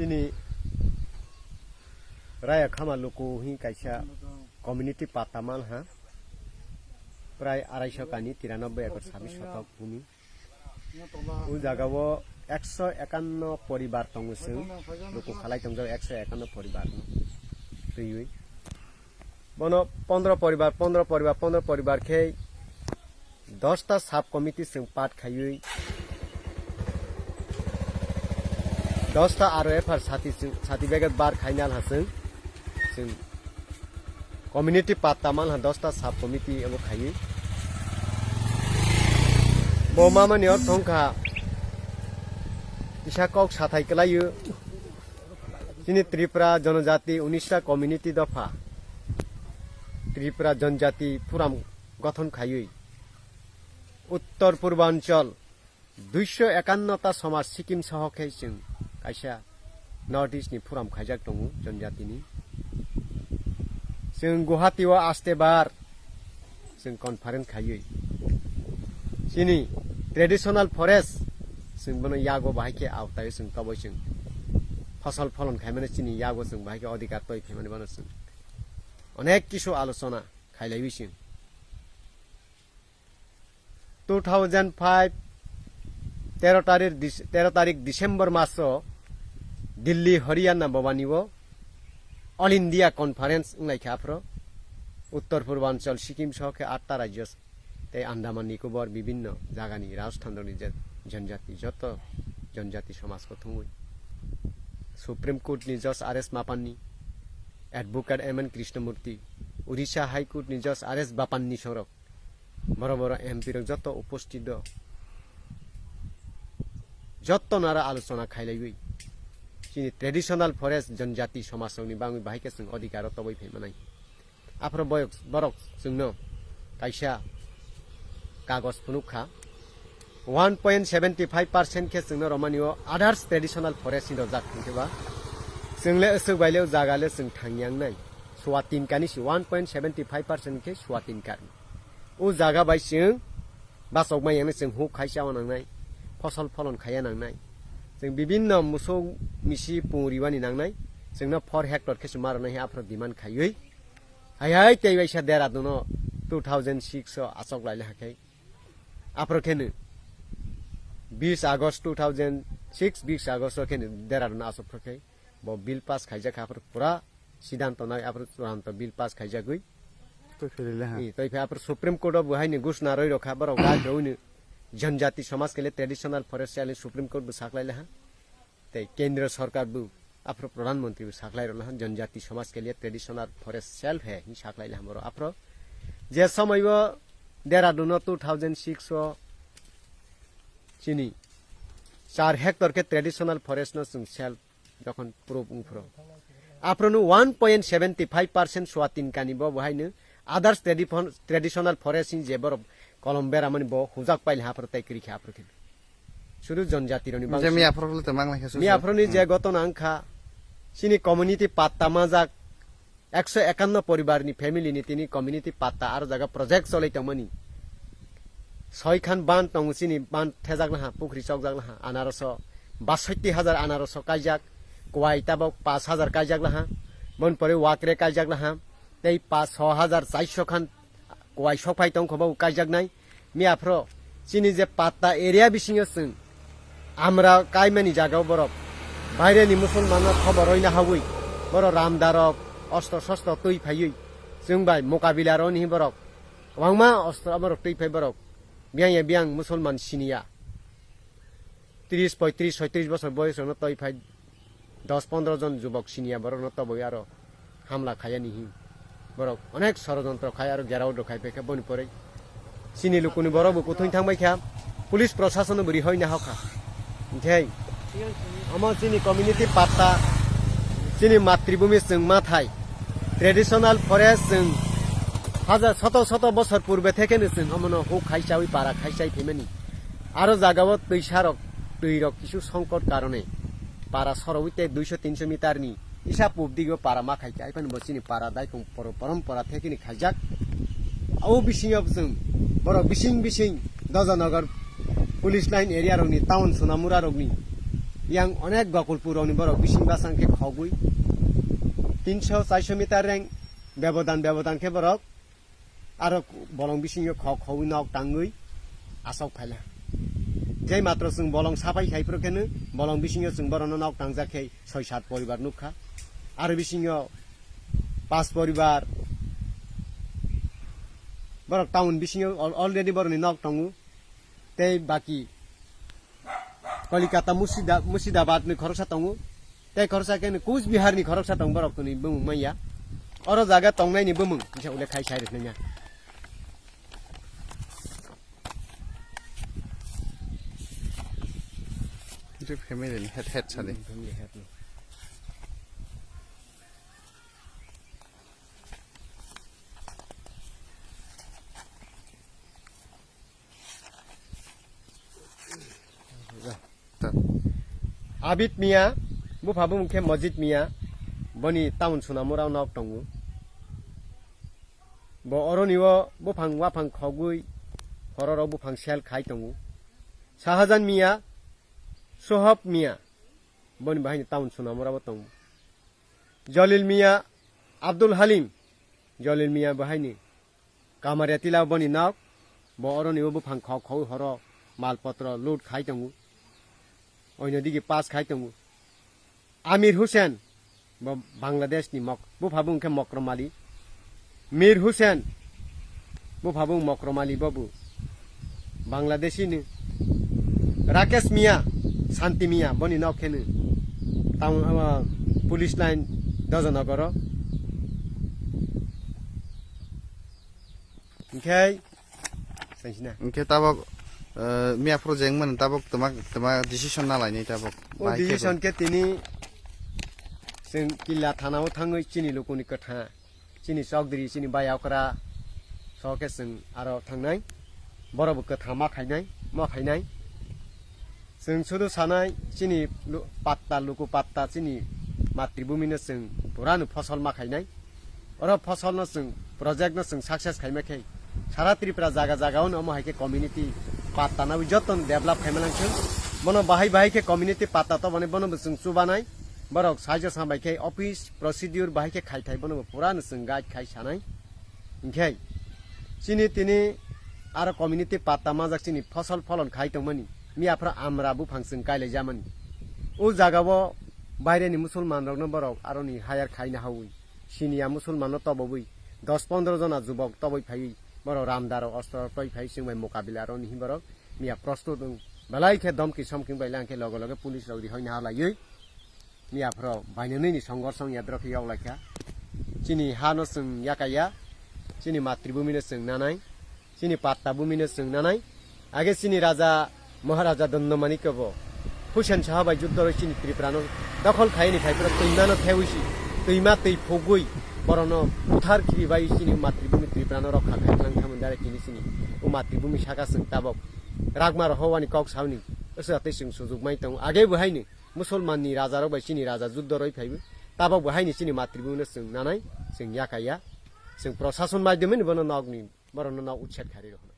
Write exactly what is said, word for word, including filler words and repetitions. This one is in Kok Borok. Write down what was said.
Chini Raya Khama Luku hing kaisa community patta manha, prai arai so kani tiranobbai ekor sabis sotok bumi. O jaga o ekso ekanno poribar tongo chwng, luku khalai tongjak ekso ekanno poribar no twiwi. Bono pondro poribar, pondro poribar, pondro poribar khe dosta sub committee chwng part khaiwi, dosta R O F R sati chwng, sati bege bar khainal ha chwng, chwng community patta manha dosta sub committee abo khaiwi. Bo mamani ortho wngkha kisa kok sathai kwlaiyo. Chini Tripura Jonojati unista community dopha Tripura Jonojati Forum gothon khaiwi Uttor Purbanchal duiso ekanno ta somaj Sikkim soho khe chwng kaisa North East ni Forum khaijak tongo Jonojati ni. Chwng Guwahati o aste bar chwng conference khaiwi chini traditional forest chwng bono yago bahai khe awtai chwng toboi chwng phosol pholon khaimani chini yago chwng bahai khe adhikar toi phaimani bono chwng onek kisu alochona khailaiwi chwng two thousand five tero tarik Dis-, tero tarik December maso Delhi Haryana Bhavanio All India Conference wnglaikha aphro Uttor Purbanchal Sikkim soho khe atta rajyo tei Andaman Nicobar bibinno jagani rajthandroni je-, jonjati joto jonjati somajko thumwi Supreme Court ni Judge R S Mapanni, Advocate M N Krishnamurti, Odisha High Court ni Judge R S Bapanni sorok boro boro M P rok joto uposthit do joto nara alochona khailaiwi chini traditional forest jonjati somajrokni bangwi bahai khe chwng adhikaro toboi phaimanai. Aphro boyok, borok chwngno kaisa kagoj phunuk kha. One point seventy five percent khe chwngno romani o others traditional forest ni rojak hinkhe ba chwngle aswk baile o jaga le chwng thangyangnai. Suwa tin kani si one point seventy five percent khe suwa tin kani. O jaga bai chwng bachok mai yangnai, chwng huk khai chawa nangnai, phosol pholon khaiya nangnai. Chwng bibinno musuk misi pung riwani nangnai. Chwngno four hectare khe chwng ma rwnai he aphro demand khaiwi. Hai hai tei waisa Dehradun o two thousand six o achok lai le hakhai. Aphro kheno bis August two thousand six, bis August o kheno Dehradun o achok phro khai. Bo bill pass khaijak kha aphro pura sidanto nai aphro churanto bill pass khaijagwi. Toi philai le ha. I, toi phe aphro Supreme Court o bo haini gusna roi rokha borok bai roi no. Janjati samaj ke liye traditional forest challenge Supreme Court bo saklai le ha. Tei kendra sarkar bo aphro pradhan mantri bo saklai rwla han janjati samaj ke liye traditional forest self hai hin saklai laha borok aphro je somoi bo Dehradun o two thousand six o chini char hectare khe traditional forest no chwng self jokhon proof wngphro aphro no one point seventy five percent swatin kani bo bo hai no others tradi-, traditional forest hin je borok kolom beramani bo hujak paile haphro tai kwrwi khe aphro khe. Sudu jonjati roni bangso. Je miya aphro le to mang lai khe susu. Miya aphro ni je gotona wngkha, chini community patta majak ekso ekanno poribar ni family ni tini community patta aro jaga project cholai tongmani. Soi khan ban tongo chini ban thejak laha, pukhri chokjak laha, anaroso basotti hajar anaroso kaijak, kwai tabok pash hajar kaijak laha, bon pore wakre kaijak laha, tei pash so hajar chaiso khan kwai sokphai tongkho bo kaijaknai. Miya phro chini je patta area bisingo chwng amra kaimani jagao borok baireni musulmanno khobor roina hawi borok ramdarok ostro sostro twi phaiwi chwng bai mokabila roni borok kwbangma ostro borok twi phai borok biyang ya biyang musulman siniya tris poitris soitris bosor boyos rokno twi phai dos pondro jon jubok siniya borokno toboi aro hamla khayani hi. Borok onek sorojontro khai aro gerao rok khai pekha boni pore. Chini lukuni borok bo kuthung thang bai kha. Police prosason bo rihoi na hokha. Hinkhe omo chini community patta, chini matribhumi chwng mathai. Traditional forest chwng hajar soto soto bosor purbe thekeno chwng omono huk khai chawi para khai chai phimani. Aro jagao twi sarok, twi rok kisu songkot karone para sorowi tei duiso tinso meter ni isa pub digo para ma khai khe, ai phano bo chini para daikong poro-, porompora thekini khaijak. Abo bisingo chwng borok bising bising Dojanagar police line area rokni town Sonamura rokni Yang onek Gokulpur rokni borok bising basang khe khogwi tinso charso meter reng bebodan bebodan khe borok aro bolong bisingo khok khogwi nok tangwi asok phaila. Jai matro chwng bolong sapai khai phuru kheno bolong bisingo chwng borokno nok tangjak khe soi sat poribar nukha. Aro bisingo pas poribar borok town bisingo al-, already borokni nok tongo. Tei baki Kolikata Mursida-, Murshidabad ni khoroksa tongo. Tei khoroksa khe Kuch Bihar ni khoroksa tongo borok ni bumung manya. Oro jaga tongnai ni bumung kisa ule khai sai rwknai ya. Itu family ni head, head sadi. Hmm, family head ni. Abid Mia, bupha bumung khe Mojid Mia, boni town Sonamura nok tongo. Bo oroni o buphang waphang khogwi hororo buphang sel khai tongo. Sahajan Mia, Sohab Mia, boni bahai ni town Sonamura bo tongo. Jolil Mia, Abdul Halim, Jolil Mia bahai ni Kamaria tila boni nok, bo oroni o buphang khok khogwi horo mal potro load khai tongo. Oino digi pass khai tongo. Amir Hussain, bo Bangladesh ni mok, bupha bung khe Mokromali. Mir Hussain, bupha bung Mokromali bobu Bangladeshi ni. Rakesh Mia, Santi Mia, boni nok khe ni. Town, ah, police line Dojanagar o. Hinkhe, sansina. Hinkhe tabok, eh, miya phuru jeng mani tabok tuma, tuma decision na lainai tabok. O bahai khe decision bo. Khe tini chwng Killa thana o thangwi chini lukuni kwtha, chini chokdri, chini bai okra, so khe chwng aro thangnai. Borok bo kwtha ma khainai, ma khainai. Chwng sudu sanai chini lu-, patta, luku patta, chini matribhumi no chwng purano phosol ma khainai. Oro phosol no chwng, project no chwng success khaima khe sara Tripura jaga jaga o no omo hai khe community patta no joto no develop khaima nang thung. Bono bahai bahai khe community patta to bani bono bo chwng chubanai. Borok saijo sambai khe office procedure bahai khe khai thai bono bo purano chwng guide khai sanai. Hinkhe chini tini aro community patta majak chini phosol pholon khai tongmani, miya phra amra buphang chwng kailai jamani. O jaga o baire ni musulman rok no borok aroni hire khai na hawi. Siniya musulman no tobobwi dos pondro jona jubok toboi phaiwi borok ramdaro ostro toi phai chwng bai mokabila aroni hi borok miya prostut wng. Belai khe domki somking bai lang khe loge loge police rok rihoi na halaiwi. Miya phro bainani ni songor song yadro khe yok laikha. Chini ha no chwng yakaya, chini matribhumi no chwng nanai, chini patta bhumi no chwng nanai. Age chini raja Maharaja Dondamani kebo Hussein Saha bai juddo roi chini Tripura no dokhol khaini phai phro twima no thewi si, twima twi phugwi borok no buthar khibi bai chini matribhumi Tripura no rokha khai thang thamani dare kini chini o matribhumi saka chwng tabok ragma rohowani kok sauni. Ese atwi chwng sujuk mai tongo age bo haini. Musulman ni raja rok bai chini raja juddo roi phaibo. Tabok bo haini chini matribhumi no chwng nanai, chwng yakaya. Chwng prosason maidhyome ni bono nokni, borok no nok uchet kharwi rw.